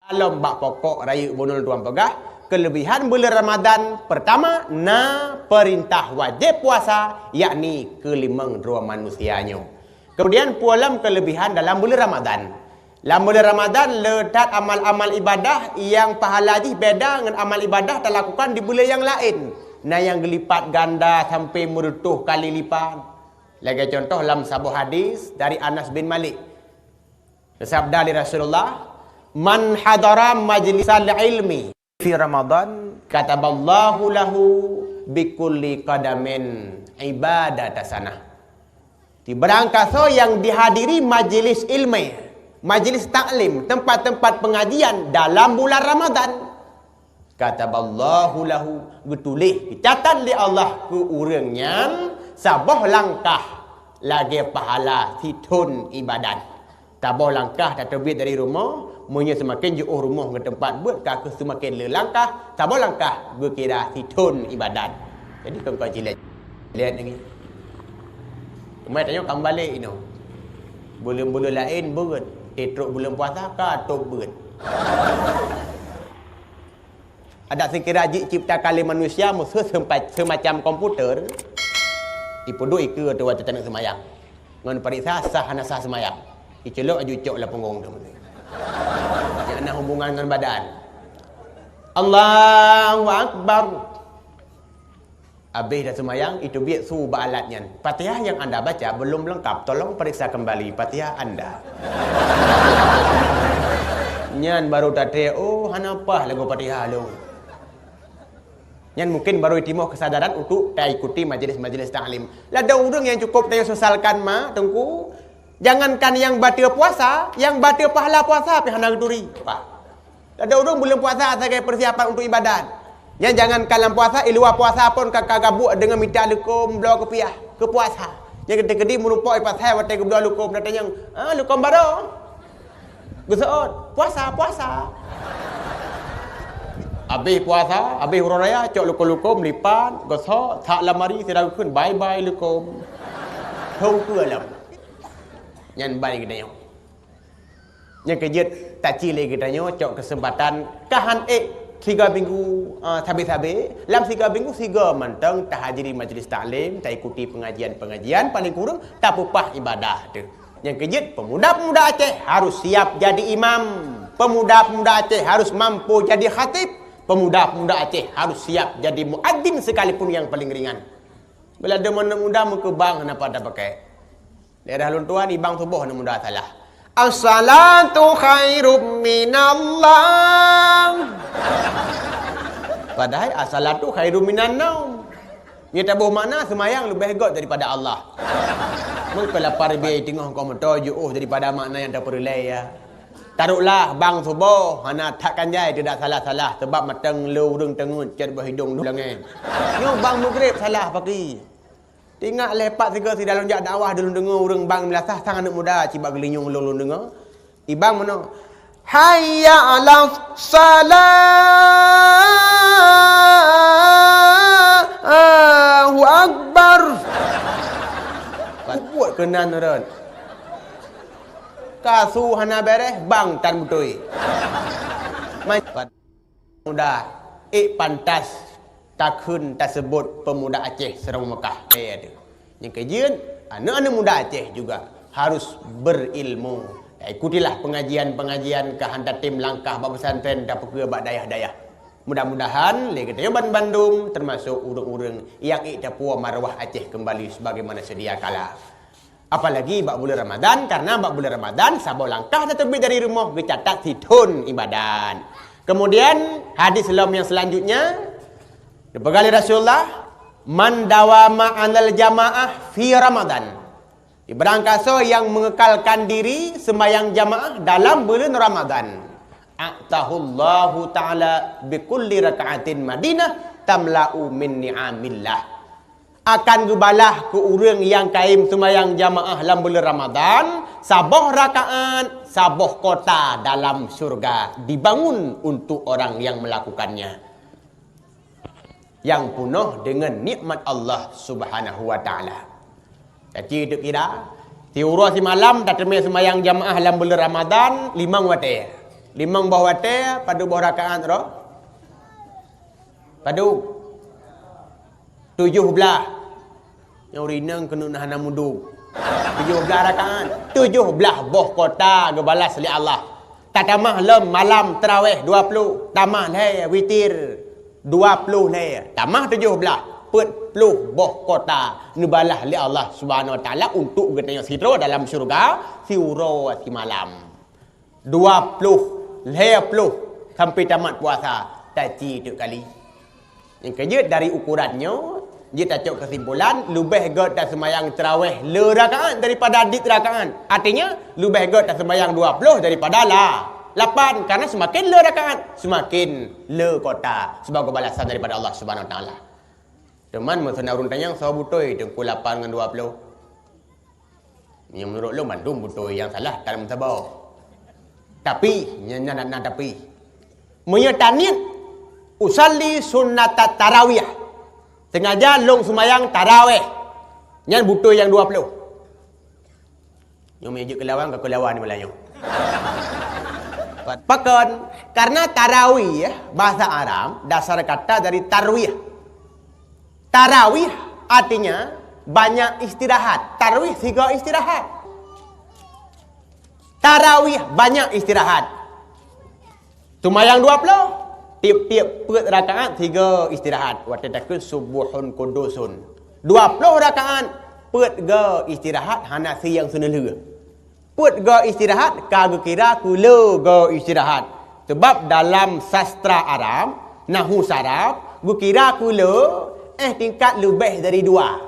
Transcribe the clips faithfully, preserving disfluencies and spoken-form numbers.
Lom bak pokok rayeuk bunoe tuan peugah, keulebihan buleuen Ramadhan, peurtama, na peurintah wajéb puasa, yakni keu limong droe manusia nyoe. Kemudian, peue lom keulebihan dalam buleuen Ramadhan. Lam buleuen Ramadhan, le that amal-amal ibadah nyang pahala jih beda ngon amal ibadah talakukan di buleuen nyang laén. Na nyang geulipat ganda sampoe meureutoh kali lipat. Lagée contoh lam saboh hadis dari Anas bin Malik. Sabda lé Rasulullah, "Man hadara majlisal ilmi fi Ramadan, kataballahu lahu bikulli qadamin ibadata sanah." Di barangkasoe nyang dihadiri majelis ilmu, majelis taklim, tempat-tempat pengajian dalam bulan Ramadan, kataballahu lahu, geutuléh, geucatat lé Allah keu ureuëng nyan saboh langkah lagée pahala sithon ibadat. Saboh langkah tateubiet dari rumoh, meunyoe seumaken jiôh rumoh ngon teumpat beuet, ka kheueh seumaken le langkah, saboh langkah geukira sithon ibadat. Jadi kon-kon cilét. Lihat lagi. Keumae tanyoe ka meubalek inoe. Buleuen-buleuen laén beuet, eh, trok buleuen puasa ka top beuet. Adak sikira jiciptakan lé manusia musoh sempa-, semacam komputer, ipeuduek ikeue ateueh watée taneuk seumayang. Ngon pariksa sah hana sah seumayang. Iculok aju cok lam punggong tu. Nyang na hubungan ngon badan. Allahu Akbar. Abéh dah seumayang, iteubiet su bak alat nyan. Fatihah nyang anda baca belum lengkap, tolong periksa kembali Fatihah anda. Nyan baru taté, oh, hana paih lagoe Fatihah lôn. Nyan mungkin baru itimoh kesadaran untuk taikuti majelis-majelis taklim. Ladôm ureuëng nyang cukup tanyoe sesalkan ma, Teungku, jangankan nyang bateue puasa, nyang bateue pahala puasa pih hana geuturi. Wah. Ladôm ureuëng buleuen puasa sagai persiapan untuk ibadat. Nyan jangankan lam puasa, i luwa puasa pun ka, ka gabuk deungon mita leukom bloe keupiah keu puasa. Nyang keudeh-keudeh meurumpok i pasai watée geubloe leukom, datang nyang, "Ah, leukom barô." Geuseuôt, "Puasa, puasa." Abéh puasa, abéh uroe raya, cok leukom-leukom, lipat, gosok, sak lamari, sira geukheun, "Bye-bye leukom." Hong keu alam. Nyan ban geutanyoe. Nyang keujeuet taci lé geutanyoe cok keuseumpatan ka han ék siga minggu, ah, sabe-sabe, lam siga minggu siga mantong tahadiri majelis taklim, taikuti pengajian-pengajian, paling kureueng tapeupah ibadah teuh. Nyang keujeuet, pemuda-pemuda Aceh harus siap jadi imam, pemuda-pemuda Aceh harus mampu jadi khatib, pemuda-pemuda Aceh harus siap jadi muadzin sekalipun nyang paling ringan. Bila deungon aneuk muda meukeubang hana pada pakai. Daerah lôn tuan, ibang suboh aneuk muda salah. "As-salatu khairum minallah." Padahai as-salatu khairum minan naum. Nyoe taboh makna seumayang leubeh gét daripada Allah. Meukeulapa ribée teungoh kau meuto jiôh daripada makna nyang tapeureulée ya. Taroklah bang suboh hana that kan jai tidak salah-salah sebab mata ngeulu ureuëng teungeut cot boh hidong dum langét. Nyoe bang mugreb salah paki. Tingat lé pat sigoe sidalon jak dakwah dulun deungoe ureuëng bang meulasah sang aneuk muda cibak geulinyueng lôn lôn deungoe. Ibang meunoe, "Hayya 'alas shalah, Allahu Akbar." Buet keunan rot. Ka su hana beres, bang tan beutôi. Mai muda, ék pantas takheun taseubot pemuda Aceh Seuramoe Mekah. Eh, aduh. Nyang keujeuet, aneuk-aneuk muda Aceh juga harus berilmu. Ikutilah pengajian-pengajian keu han tatem langkah bak pesantren tapeukeue bak dayah-dayah. Mudah-mudahan lé geutanyoe ban bandum, termasuk ureuëng-ureuëng nyang ék tapuwoe marwah Aceh kembali sebagaimana sedia kala. Apalagi bak buleuen Ramadhan, karena bak buleuen Ramadhan saboh langkah tateubiet dari rumoh geucatat sithon ibadat. Kemudian hadis lom nyang selanjutnya, geupeugah lé Rasulullah, "Man dawama 'alal jama'ah fi Ramadhan." Barangkasoe nyang mengekalkan diri sembahyang jamaah dalam buleuen Ramadhan, "A'tahullahu ta'ala bikulli raka'atin madinah tamla'u min ni'amillah." Akan geubalah keu ureuëng nyang kayém seumayang jamaah lam buleuen Ramadhan, saboh rakaat, saboh kota dalam syurga dibangun untuk orang yang melakukannya, yang penuh dengan nikmat Allah Subhanahu wa Taala. Jadi, teuk kira, siuroe simalam tateumé seumayang jamaah lam buleuen Ramadhan limong watée. Limong boh watée, padub boh rakaat roh? Padub? Tujoh blaih. Nyang ureueng inong keuneuk na hana mudu. Tujoh blaih rakaat. Tujoh blaih boh kota geubalas lé Allah. Tatamah lom malam tarawih dua ploh, tamah lhée witir dua ploh lhée, tamah tujoh blaih, peuet ploh boh kota neubalah lé Allah Subhanahu Wa Taala untuk geutanyoe sidroe dalam syeuruga siuroe simalam. Dua ploh, lhée ploh sampai tamat puasa, taci teuk kali. Nyang keujeuet dari ukuran nyoe, jeuet tacok keusimpulan, leubeh gét taseumayang tarawih le rakaat daripada dit rakaat. Artinya, leubeh gét taseumayang dua ploh daripada la-, lapan, karena seumaken le rakaat, seumaken le kota sebagai balasan daripada Allah Subhanahu Wa Taala. Teuma meusaboh ureueng tanyong, soe beutôi Teungku lapan ngon dua ploh? Meunyoe meunurot lôn, mandum beutôi, nyang salah ka lam saboh. Tapi, nyan, nyan na tapi. Meunyoe taniet, usalli sunnata tarawih, sengaja lôn seumayang tarawih, nyan beutôi nyang dua ploh. Nyoe meunyoe jeuet keu lawan, ka keu lawan malam nyoe. Pakon? Karena tarawih, bahasa Arab, dasar kata dari tarwih. Tarawih artinya banyak istirahat. Tarwih sigoe istirahat. Tarawih banyak istirahat. Seumayang dua ploh, tiep-tiep peuet rakaat sigoe istirahat. Watée takheun subuhun qudusun. Dua ploh rakaat, peuet goe istirahat, hana si nyang seuneulheueh. Peuet goe istirahat ka geukira keu le goe istirahat. Sabab dalam sastra Arab, nahu saraf, geukira keu le, eh, tingkat leubeh dari dua.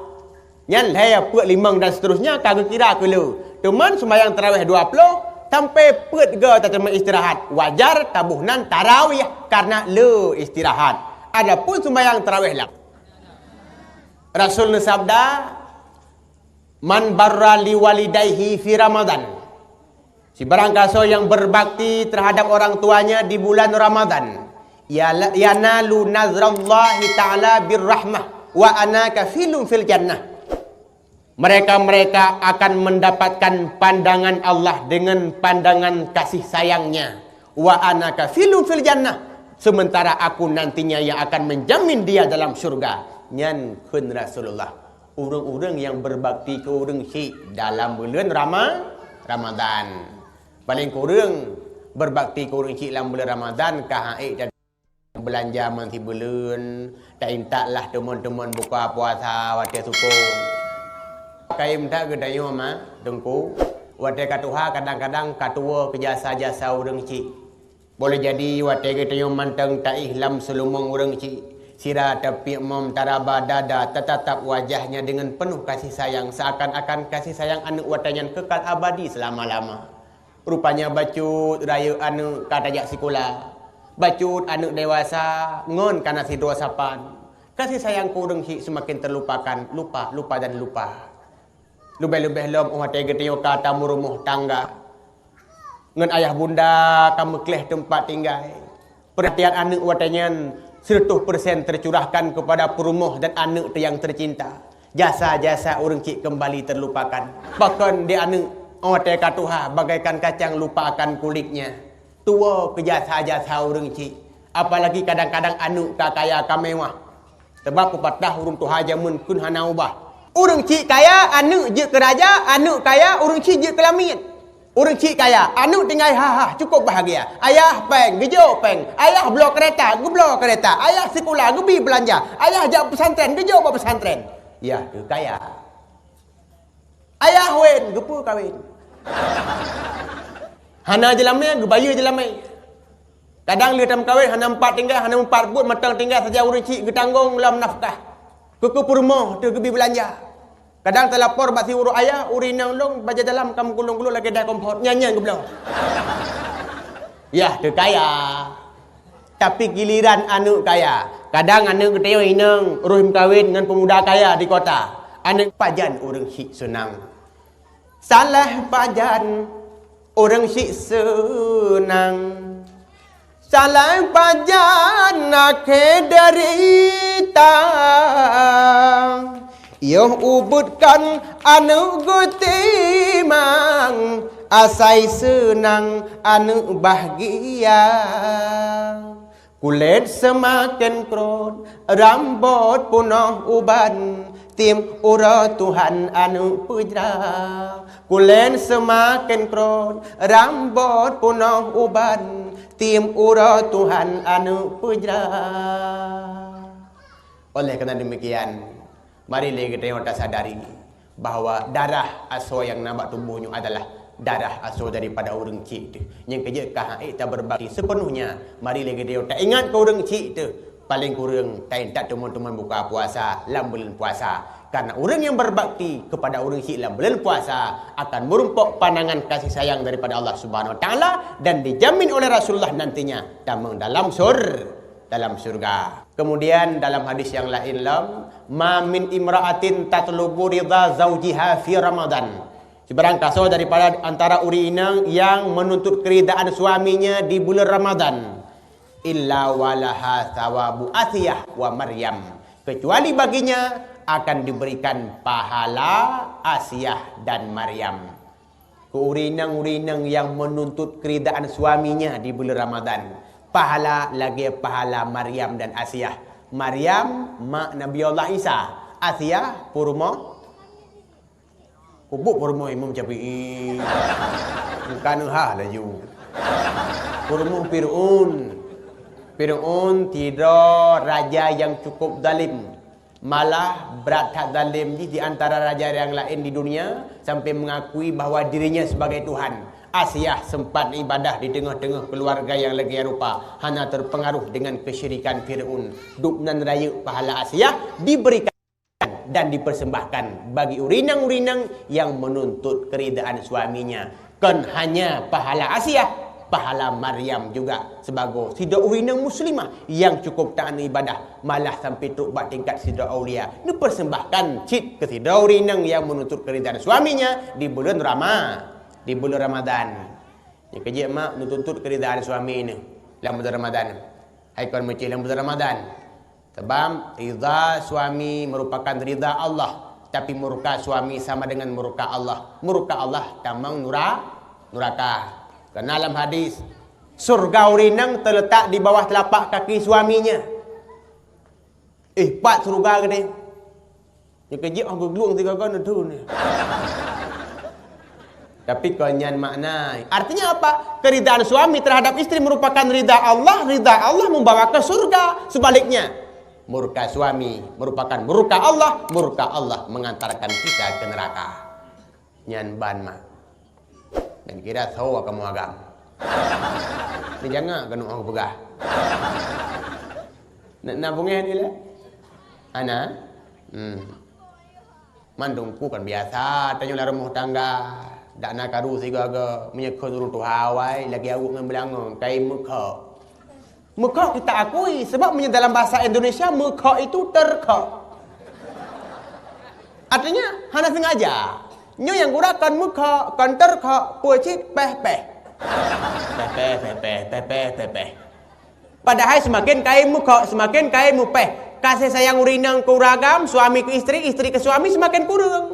Nyan lhée, peuet, limong dan seterusnya ka geukira keu le. Teuma seumayang tarawih dua ploh, sampai peuet goe tateumé istirahat. Wajar taboh nan tarawih karena le istirahat. Adapun seumayang tarawih lam, Rasul neusabda, "Man barra liwalidaihi fi Ramadan." Sibarang gasoe nyang berbakti terhadap orang tuanya di bulan Ramadan, yala-, yanalu nazrallahi ta'ala birrahmah, wa ana kafilun fil jannah. Mereka-mereka akan mendapatkan pandangan Allah dengan pandangan kasih sayang-Nya. Wa ana kafilun fil jannah, sementara aku nantinya yang akan menjamin dia dalam syurga. Nyan kheun Rasulullah. Ureuëng-ureuëng nyang berbakti keu ureuëng chik dalam buleuen Rama-, Ramadan. Paléng kureueng berbakti keu ureuëng chik lam buleuen Ramadan ka han ék ta-, beulanja meusibuleuen, ta intat lah teumon-teumon buka puasa watée sukon. Kayém that geutanyoe ma, Teungku, watée ka tuha kadang-kadang ka tuwoe keu jasa-jasa ureuëng chik. Boleh jadi watée geutanyoe mantong taéh lam seulumong ureuëng chik, sira tapiek mom taraba dada, tatatap wajahnya dengan penuh kasih sayang, seakan-akan kasih sayang aneuëk watée nyan kekal abadi seulama-lama. Rupanya bacut rayeuk aneuëk ka tajak sikula, bacut aneuëk dewasa ngon ka na sidroe sapan. Kasih sayang keu ureuëng chik seumaken teurupakan, lupa, lupa dan lupa. Leubeh-leubeh lom óh watée geutanyoe ka tameurumoh tangga. Ngon ayah bunda ka meukleh teumpat tinggai. Peurhatian aneuëk watée nyan sireutoh persen teucurahkan keupada peurumoh dan aneuëk teuh nyang teucinta. Jasa-jasa ureuëng chik keumbali teurupakan. Pakon di aneuëk óh watée ka tuha bagaikan kacang lupa akan kulitnya. Tuwoe keu jasa-jasa ureuëng chik. Apalagi kadang-kadang aneuëk ka kaya, ka mewah. Sabab peupatah ureuëng tuha jameun kheun hana ubah. Ureuëng chik kaya, aneuëk jeuet keu raja, aneuëk kaya, ureuëng chik jeuet keu lamiet. Ureuëng chik kaya, aneuëk tinggai ha-ha, cukup bahagia. Ayah péng, geujok péng. Ayah bloe keureta, geubloe keureta. Ayah sikula, geubi beulanja. Ayah jak pesantren, geujok bak pesantren. Yah, keu kaya. Ayah wen, geupeu kawén. Hana jeulamé, geubayeue jeulamé. Kadang lheueh tameukawen hana meupat tinggai, hana meupat buet, mantong tinggai saja ureuëng chik geutanggong lom nafkah. Keu, keu peurumoh teuh geubi beulanja. Kadang talapor bak siuroe ayah, ureuëng inong lôn bajée dalam ka meukulong-kulong lagée dai kompor, nyan-nyan geubloe. Yah, teuh kaya. Tapi giliran aneuëk kaya. Kadang aneuëk geutanyoe inong rhoh meukawen ngon peumuda kaya di kota. Aneuëk pajan ureuëng chik seunang. Salah pajan ureuëng chik seunang. Salah pajan akhé deurita. Yoh ubeuet kon aneuëk geutimang, Asai seunang aneuk bahgia, kulét seumaken krot, rambot peunoh uban, tieb uroe Tuhan aneuk peujra. Kulét seumaken krot, rambot peunoh uban, tieb uroe Tuhan aneuk peujra. Oleh karena demikian, mari lé geutanyoe tasadari bahwa darah asoe nyang na bak tuboh nyoe adalah darah asoe daripada ureuëng chik teuh. Nyang keujeuet ka han ék tabeurbakti seupeunuhnya, mari lé geutanyoe taingat keu ureuëng chik teuh. Paleng kureueng taintat teumon-teumon buka puasa lam buleuen puasa. Karena ureuëng nyang beurbakti kepada ureuëng chik lam buleuen puasa akan meurumpok pandangan kasih sayang daripada Allah Subhanahu Wa Taala dan dijamin oleh Rasulullah nantinya tamong dalam sur dalam syurga. Kemudian dalam hadis yang lain lom, "Ma min imra'atin tatlubu ridha zaujiha fi Ramadan." Sibarang kasoe daripada antara ureuëng inong yang menuntut keridaan suaminya di bulan Ramadan, "illa walaha thawabu Asiyah wa Maryam." Kecuali baginya akan diberikan pahala Asiyah dan Maryam. Keu ureuëng inong-ureuëng inong nyang menuntut keridaan suaminya di buleuen Ramadan, pahala lagée pahala Maryam dan Asiah. Maryam, mak Nabi Allah Isa. Asiah, peurumoh, kubu peurumoh Imam Syafi'i. Bukan ha laju. Peurumoh Fir'aun. Fir'aun sidroe raja nyang cukup zalim. Malah brat that zalim jih di antara raja nyang laén di dunia sampai mengakui bahwa dirinya sebagai Tuhan. Asiah sempat ibadah di teungoh-teungoh keuluwarga nyang lagée rupa, hana teupeungaruh deungon keusyirikan Fir'aun. Dubnan rayeuk pahala Asiah diberikan dan dipersembahkan bagi ureuëng inong-ureuëng inong nyang menuntut keuridaan suaminya. Kon hanya pahala Asiah, pahala Maryam juga sibagoe sidroe ureuëng inong muslimah nyang cukup taat ibadah, malah sampai trok bak tingkat sidroe aulia, neupersembahkan cit keu sidroe ureuëng inong nyang menuntut keuridaan suaminya di buleuen Rama-, di buleuen Ramadan. Nyang keujeuet mak neutuntut keuridaan suami neuh lam buleuen Ramadan. Hai kon meucih lam buleuen Ramadan. Sabab ridha suami merupakan ridha Allah, tapi murka suami sama dengan murka Allah. Murka Allah tamong nura-, nuraka. Karena lam hadis, surga ureuëng inong teuletak di bawah telapak kaki suaminya. Eh, pat surga geude. Nyang keujeuet oh geuglueng sigoe-goe neutheun. Tapi kon nyan makna. Artinya apa? Keridaan suami terhadap istri merupakan ridha Allah, ridha Allah membawa ke surga. Sebaliknya, murka suami merupakan murka Allah, murka Allah mengantarkan kita ke neraka. Nyan ban mak. Dan kira soe kamoe agam. Ni jangan keunoe aku peugah. Nak na bungeh ni lah. Ana? Hmm. Mandum ku kan biasa, tanyoe lam rumoh tangga. Dak na karu sigoe-goe, meunyoe kheun ureuëng tuha awai, lagi aweuek ngon beulangong, kai meukhok. Meukhok kita akui, sebab meunyoe dalam bahasa Indonesia, meukhok itu terkhok. Artinya, hana sengaja. Nyoe nyang gura kon meukhok, kon terkhok, peue cit peh-peh. Peh-peh, peh-peh, peh-peh, peh-peh. Padahai seumaken kayém meukhok, seumaken kayém meupeh. Kasih sayang ureuëng inong keu ureuëng agam, suami keu istri, istri keu suami seumaken kureueng.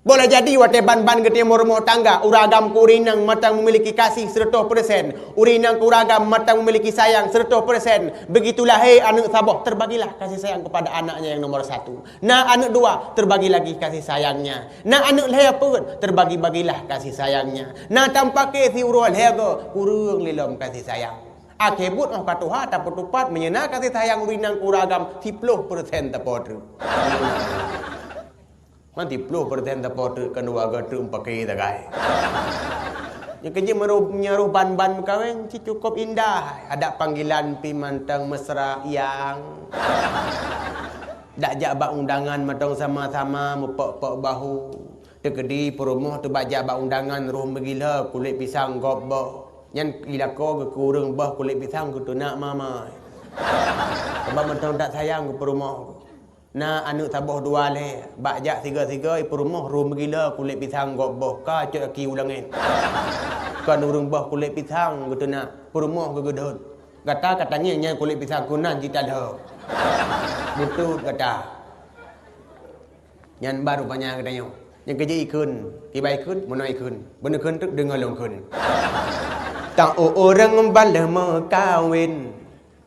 Boleh jadi watée ban-ban geutanyoe meurumoh tangga, ureuëng agam keu ureuëng inong mantong memiliki kasih seratus persen, ureuëng inong keu ureuëng agam mantong memiliki sayang seratus persen. Begitu lahé aneuëk saboh, terbagilah kasih sayang kepada anaknya yang nomor satu. Na aneuëk dua, terbagi lagi kasih sayangnya. Na aneuëk lhée peuet, terbagi-bagilah kasih sayangnya. Na tampake siuroe lhée goe, kureueng lé lom kasih sayang. Akhé buet óh ka tuha tapeutupat meunyoe na kasih sayang ureuëng inong keu ureuëng agam siplôh persen teupeu treuk. Man siplôh persen teupeu treuk keu dua goe treuk meupaké sagai. Nyang keujeuet meurôh, meunyoe rôh ban-ban meukawen, cit cukup indah. Adat panggilan pih mantong mesra, yang. Dak jak bak undangan mantong sama-sama meupok-pok bahu. Teukeudi peurumoh teubak jak bak undangan rôh meugila kulét pisang gob boh. Nyan ilako geukureueng boh kulét pisang geuteunak mama. Sabab mantong that sayang keu peurumoh. Na aneuëk saboh dua lhée, bak jak sigoe-sigoe, peurumoh rôh meugila kulét pisang gob boh, ka cok aki u langét. Kon ureuëng boh kulét pisang geuteunak, peurumoh geugeudhôt. Gata ka tangieng nyan kulét pisang keunan jitalhô. Beutôi gata. Nyan baru panyang geutanyoe. Nyang keujeuet ikheun, kiban ikheun, meunoe ikheun. Beuneuh kheun teuk deungoe lôn kheun. Tang ureuëng ban lheueh meukawen,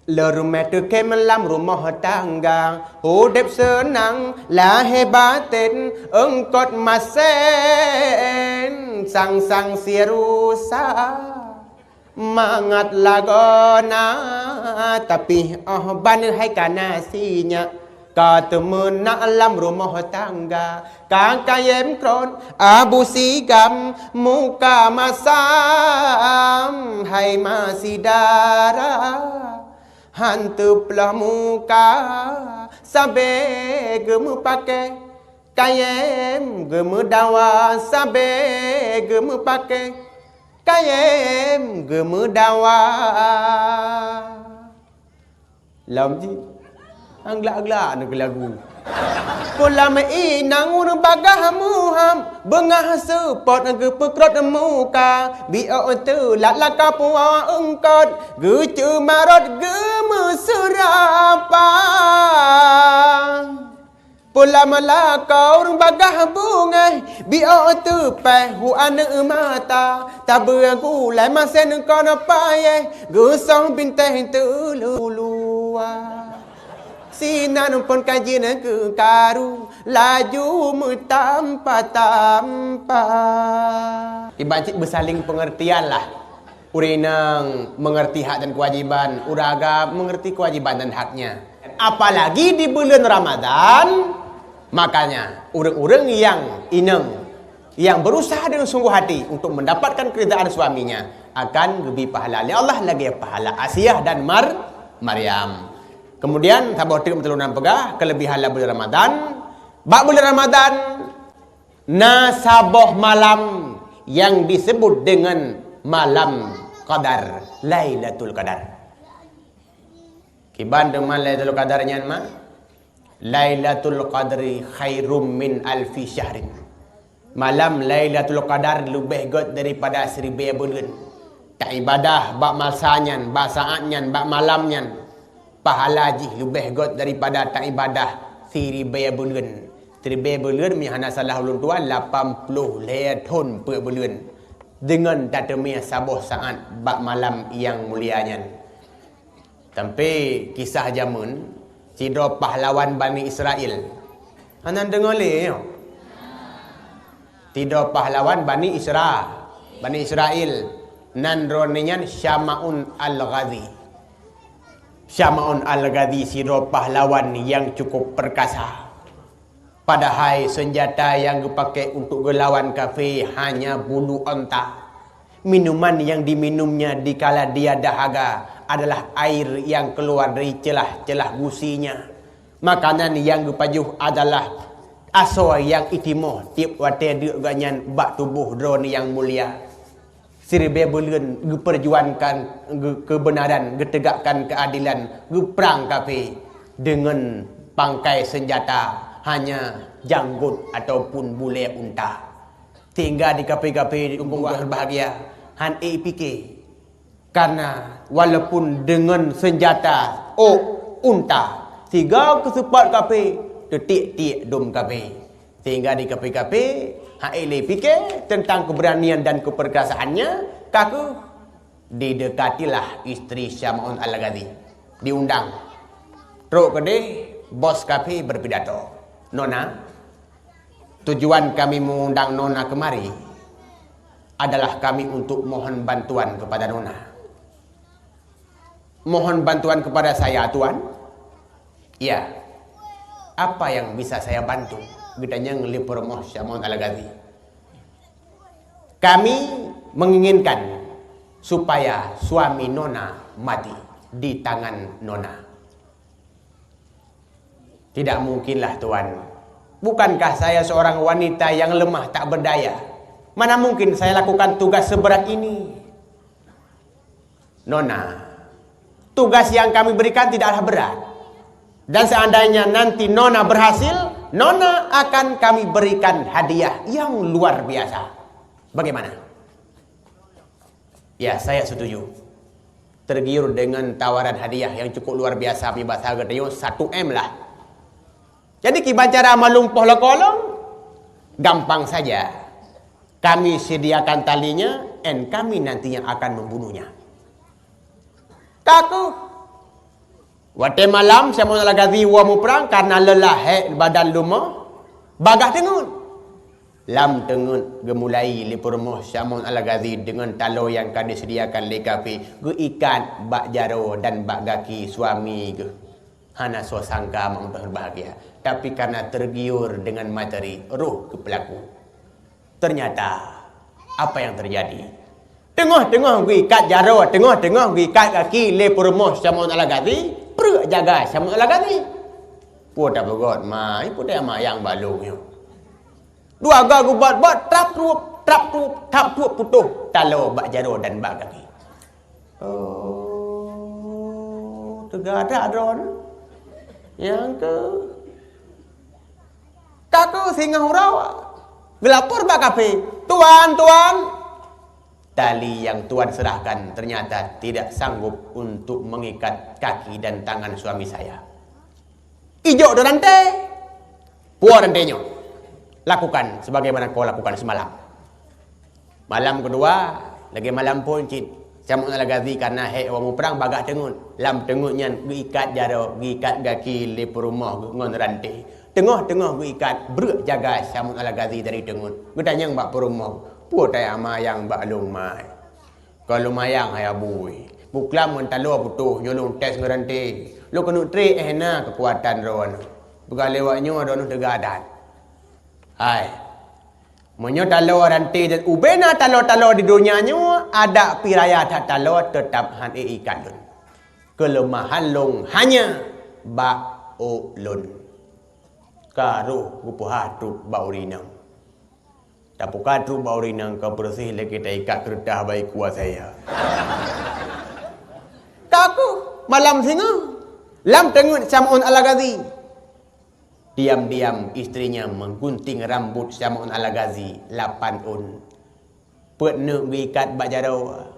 leuruméh teukem lam rumoh tangga. Udeb seunang lahé baten, eungkot masen sang-sang sirusa. Mangat lagoe na, tapi óh ban hai ka na sinyak, ka teumeunak lam rumoh tangga. Ka kayém krot Abu Sigam, muka masam hai masidara. Han teuploh muka sabe geumeupakée, kayém geumeudawa sabe geumeupakée, kayém geumeudawa. Lom jih, han glak-glak neuh keu lagu. Peulam inong ureuëng bagaih muham, beungah seupôt geupeukrot muka, biôh teulat laka puwoe eungkot, geuceumarot geumeuseurapa. Peulam lakoe ureuëng bagaih beungéh, biôh teupéh hu aneuëk mata, tabeue gulai masen kon payéh, geusoh bintéh teulua. Sinan phon ka jeuet keu karu, laju meutampa-tampa. Iban cit beusaléng peungeurtian lah. Ureuëng inong meungeurti hak dan keuwajiban, ureuëng agam meungeurti keuwajiban dan haknya. Apalagi di buleuen Ramadhan, makanya ureuëng-ureuëng nyang inong, nyang berusaha dengan sungguh hati untuk mendapatkan keridaan suaminya, akan geubri pahala lé Allah lagée pahala Asiah dan Mar-, Maryam. Kemudian, saboh teuk meuteuleunan peugah, keulebihan lam buleuen Ramadhan. Bak buleuen Ramadhan, na saboh malam nyang disebut dengan malam Qadar, Lailatul Qadar. Kiban teuma Lailatul Qadar nyan ma? Lailatul Qadri khairum min alfi syahrin. Malam Lailatul Qadar leubeh gét daripada siribée buleuen. Taibadah bak masa nyan, bak saát nyan, bak malam nyan, pahala jih leubeh gét daripada taibadah siribée buleuen. Siribée buleuen, meunyo hana salah ulôn tuan, lapan ploh lhée thon peuet buleuen, deungon tateumé saboh saát bak malam nyang mulia nyan. Sampai kisah jameun, sidroe pahlawan Bani Israel. Hana deungoe lé nyoe? Sidroe pahlawan Bani Isra-, Bani Israel, nan droeneuh nyan Syama'un Al-Ghazi. Syama'un Al-Ghazi sidroe pahlawan nyang cukup perkasa. Padahai seunjata nyang geupaké untuk geulawan kafé hanya bulu onta. Minuman nyang diminumnya dikala dia dahaga adalah air nyang keuluar dari ceulah-ceulah gusinya. Makanan nyang geupajoh adalah asoe nyang itimoh tieb watée deuk gobnyan bak tuboh droeneuh nyang mulia. Siribée buleuen geupeujuangkan ge-, keubeunaran, geuteugakkan keuadelan, geuprang kafé deungon pangkai seunjata hanya janggot ataupun bulée unta. Sehingga di kafé-kafé di Kampung Geuh Bahagia han ék pike. Karena walaupun deungon seunjata ôk unta, sigoe keuseupôt kafé, teutiek-tiek dum kafé. Sehingga di kafé-kafé han ék lé pike teuntang keubeuranian dan keupeurkasaannya, ka kheueh didekatilah istri Syama'un Al-Ghazi. Diundang. Trok keudeh, bos kafé berpidato. Nona, tujuan kami mengundang Nona kemari adalah kami untuk mohon bantuan kepada Nona. Mohon bantuan kepada saya, Tuan. Ya. Apa yang bisa saya bantu? Geutanyong lé peurumoh Syama'un Al-Ghazi. Kami menginginkan supaya suami Nona mati di tangan Nona. Tidak mungkinlah, Tuan. Bukankah saya seorang wanita yang lemah tak berdaya? Mana mungkin saya lakukan tugas seberat ini? Nona, tugas yang kami berikan tidaklah berat. Dan seandainya nanti Nona berhasil, Nona akan kami berikan hadiah yang luar biasa. Bagaimana? Ya, saya setuju. Tergiur dengan tawaran hadiah yang cukup luar biasa, meunyo basa geutanyoe satu M lah. Jadi, kiban cara meulumpoh lakoe lom? Gampang saja. Kami sediakan talinya, and kami nantinya akan membunuhnya. Ka keuh. Watée malam Syama'un Al-Ghazi woe muprang karena lelah hék badan lumoh, bagaih teungeut. Lam teungeut geumulai lé peurumoh Syama'un Al-Ghazi deungon taloe nyang ka disediakan lé kafé, geuikat bak jaroe dan bak gaki suami geuh. Hana soe sangka mantong bahagia, tapi karena tergiur dengan materi, roh geupeulaku. Ternyata, apa yang terjadi? Teungoh-teungoh geuikat jaroe, teungoh-teungoh geuikat gaki lé peurumoh Syama'un Al-Ghazi, preuek jaga Syama'un Al-Ghazi. Peue tapeugöt, ma, peue teumayang bak lôn nyoe. Dua goe geubot-bot, trap trup, trap trup, trap trup putôh taloe bak jaroe dan bak gaki. Oh, teuga that droeneuh. Nyang keuh. Ka keuh singoh uroe geulapor bak kafé, "Tuan, tuan, tali yang tuan serahkan ternyata tidak sanggup untuk mengikat kaki dan tangan suami saya. Ijok dua ranté. Puwoe ranté nyoe. Lakukan sebagaimana kau lakukan semalam." Malam keudua, lagée malam phon cit, Syama'un Al-Ghazi kana hék woe muprang bagaih teungeut. Lam teungeut nyan geuikat jaroe, geuikat gaki lé peurumoh ngon ranté. Teungoh-teungoh geuikat, breuek jaga Syama'un Al-Ghazi dari teungeut. Geutanyong bak peurumoh, "Peue teumayang bak lôn, mai?" "Ka lumayan hai Abu, buklam ngon taloe putôh, nyoe lôn tes ngon ranté. Lôn keuneuk trép, eh, na keukuatan droeneuh. Peugah lé awak nyoe droeneuh teuga that." Hai, meunyoe taloe ranté dan ubé na taloe-taloe di donya nyoe, adak pih raya that taloe, teutab hana ikat lôn. Keuleumahan lôn hanya bak ôk lôn. Ka roh geupeuhah trok bak ureueng inong. Tapuka trok bak ureueng inong ka beureuséh lagée taikat keureutah bak iku asèe. Ka keuh malam singoh, lam teungeut Syama'un Al-Ghazi. Diam-diam istrinya menggunting rambut Syama'un Al-Ghazi lapan ôn. Peuet neuk geuikat bak jaroe,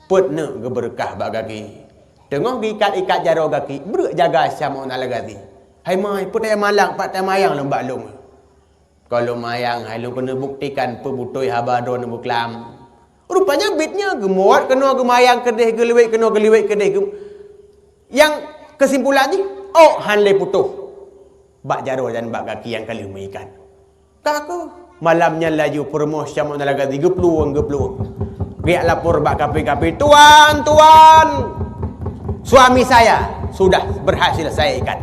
peuet neuk geubeureukah bak gaki. Teungoh geuikat-ikat jaroe gaki, breuek jaga Syama'un Al-Ghazi. "Hai mai, peue teumayang, pat teumayang lôn bak lôn?" "Ka lumayan hai lôn keuneuk buktikan peue beutôi haba droeneuh buklam." Rupanya biet nyan geumuat keunoe geumayang keudeh, geuliwet keunoe geuliwet keudeh. Geu-, nyang keusimpulan jih, ôk hana lé putôh bak jaroe dan bak gaki nyang ka lheueh meuikat. Ka keuh malam nyan laju peurumoh Syama'un Al-Ghazi geuplueng-geuplueng. Geujak lapor bak kafé-kafé, "Tuan, tuan, suami saya sudah berhasil saya ikat."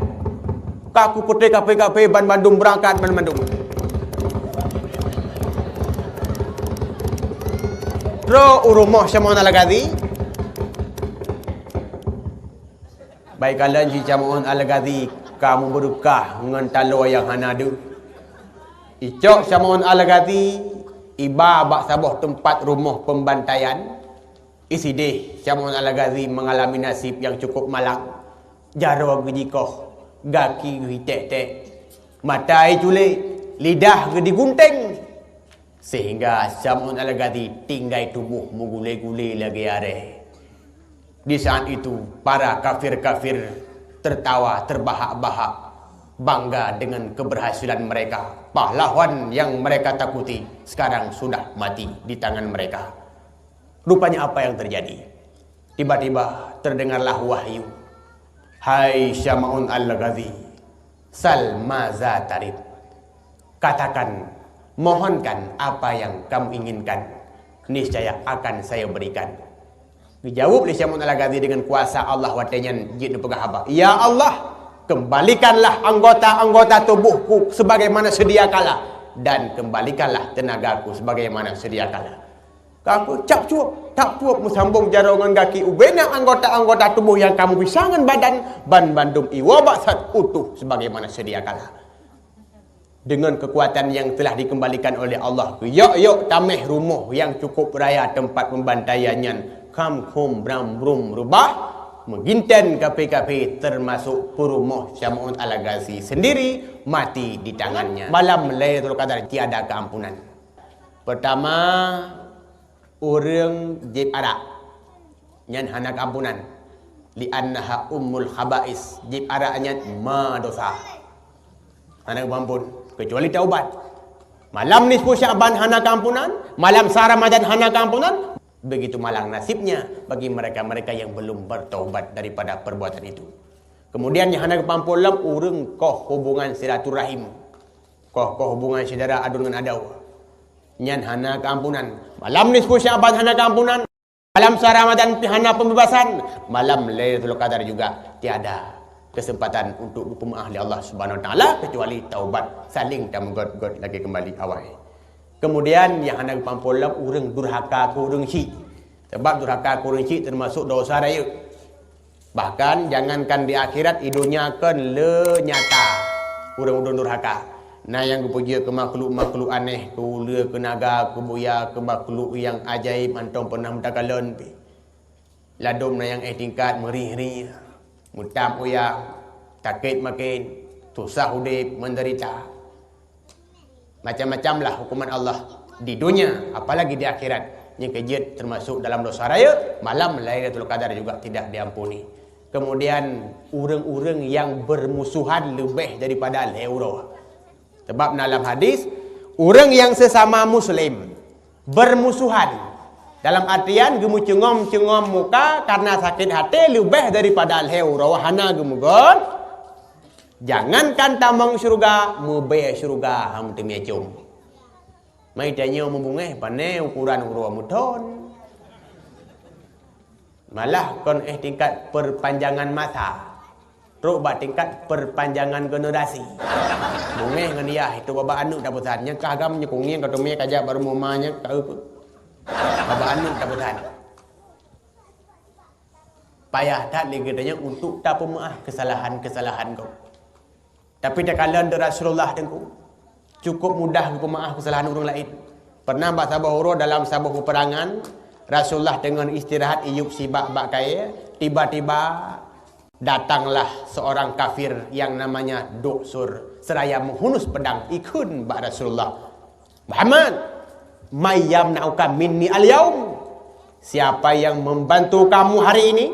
Ka keuh peuté kafé-kafé banmandum beurangkat banmandum. Trok u rumoh Syama'un Al-Ghazi. Bak ikalon cit Syama'un Al-Ghazi ka meubeureukah ngon taloe nyang hana deuh. Icok Syama'un Al-Ghazi iba bak saboh teumpat rumoh peubantaian. Isideh Syama'un Al-Ghazi mengalami nasib yang cukup malang. Jaroe geujikoh, gaki geuhitek-tek, mata iculek, lidah geudigunténg. Sehingga Syama'un Al-Ghazi tinggai tuboh meugulé-gulé lagée arée. Di saat itu, para kafir-kafir tertawa terbahak-bahak, bangga dengan keberhasilan mereka. Pahlawan yang mereka takuti sekarang sudah mati di tangan mereka. Rupanya apa yang terjadi? Tiba-tiba terdengarlah wahyu, "Hai Syama'un Al-Ghazi, sal maza tarid." Katakan, mohonkan apa yang kamu inginkan, niscaya akan saya berikan. Geujaweueb lé Syama'un Al-Ghazi dengan kuasa Allah watée nyan jeuet neupeugah haba, "Ya Allah, kembalikanlah anggota-anggota tubuhku sebagaimana sedia kala, dan kembalikanlah tenagaku sebagaimana sedia kala." Ka keuh cap cueb, cap cueb meusambong jaroe ngon gaki ubena anggota-anggota tuboh nyang ka meubisa ngon badan, banmandum iwoe bak saát utoh sebagaimana sedia kala. Dengan kekuatan yang telah dikembalikan oleh Allah, geuyok-yok tameh rumoh nyang cukup raya teumpat peubantaian nyan, kham khum bram brum reubah, meuginten kafé-kafé teumasok peurumoh Syama'un Al-Ghazi sendiri mati di tangannya. Malam Lailatul Qadar tiada keampunan. Pertama, ureuëng jieb arak, nyan hana keampunan. Li'annaha ummul khaba'is, jieb arak nyan ma dosa. Hana geuampon, keucuali taubat. Malam nisfu Sya'ban hana keampunan, malam sa Ramadan hana keampunan. Begitu malang nasibnya bagi mereka-mereka yang belum bertaubat daripada perbuatan itu. Kemudian nyang hana geupampôh lom ureuëng koh hubungan silaturahim. Koh-koh hubungan syedara aduen ngon adoe. Nyan hana keampunan. Malam nisfu Sya'ban hana keampunan. Malam sa Ramadan pih hana pembebasan. Malam Lailatul Qadar juga tiada kesempatan untuk geupeumaáh lé Allah Subhanahu Wa Taala kecuali taubat, saling tameugot-got lagée kembali awai. Kemudian nyang hana geupampôh lom ureuëng durhaka keu ureuëng syik. Sebab durhaka keu ureuëng syik teumasuk dosa rayeuk. Bahkan jangankan di akhirat, di donya kon le nyata ureuëng-ureuëng durhaka. Na nyang geupeujeuet keu makhluk-makhluk aneh, keu uleue, keu naga, keu buya, keu makhluk nyang ajaéb hántom peunah meuteukaloe pih. Ladôm na nyang éh tingkat meurih-rih, meutam uyang, sakét maken, susah udeb, meudeurita. Macam-macam lah hukuman Allah di dunia, apalagi di akhirat. Nyang keujeuet termasuk dalam dosa raya, malam Lailatul Qadar juga tidak diampuni. Kemudian ureuëng-ureuëng yang bermusuhan lebih daripada lhée uroe. Sebab dalam hadis, ureuëng yang sesama muslim bermusuhan dalam artian geumucungom-cungom muka karena sakit hati lebih daripada lhée uroe hana geumeugon. Jangankan tamong syeuruga, meubée syeuruga hana meuteumé com. Mai tanyoe meubungéh pané ukuran uroe meuthon. Malah kon éh tingkat perpanjangan masa. Trok bak tingkat perpanjangan generasi. Bungéh ngon yah itu babah aneuk tapesan. Nyang ka agam nyoe kungieng ka teumé kajak baru muma nyang ka eu. Babah aneuk tapesan. Payah that lé geutanyoe untuk tapeumaáh kesalahan-kesalahan geuh. Tapi takalon di Rasulullah Teungku, cukup mudah geupeumaáh kesalahan ureuëng laén. Pernah bak saboh uroe dalam saboh peperangan, Rasulullah teungon istirahat iyup sibak bak kayée, tiba-tiba datanglah seorang kafir yang namanya Duksur seraya meuhunus pedang ikheun bak Rasulullah. Muhammad, "May yamna'uka minni al-yaum?" Siapa yang membantu kamu hari ini?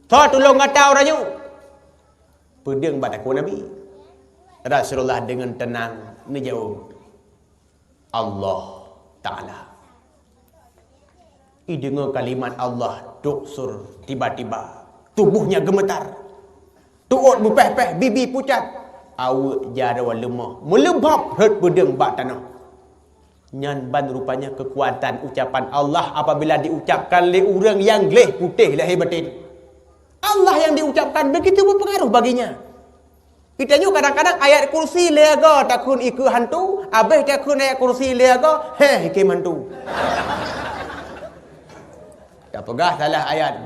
Soe tulông gata uroe nyoe? Peudeueng bak takue Nabi. Rasulullah deungon teunang neujaweueb, "Allah Ta'ala." Ideungoe kalimat Allah, Duksur tiba-tiba tubuhnya gemetar. Tuot beupéh-péh, bibi pucat, aweuek jaroe leumoh, meuleubab rhot peudeueng bak tanoh. Nyan ban rupanya keukuatan ucapan Allah apabila diucapkan lé ureuëng nyang gleh putéh lahé baten. Allah nyang diucapkan begitu berpengaruh baginya. Geutanyoe kadang-kadang ayat kursi lhée go takheun ikeu hantu, abéh takheun ayat kursi lhée go, heh, ikeu hantu. Tapeugah salah ayat,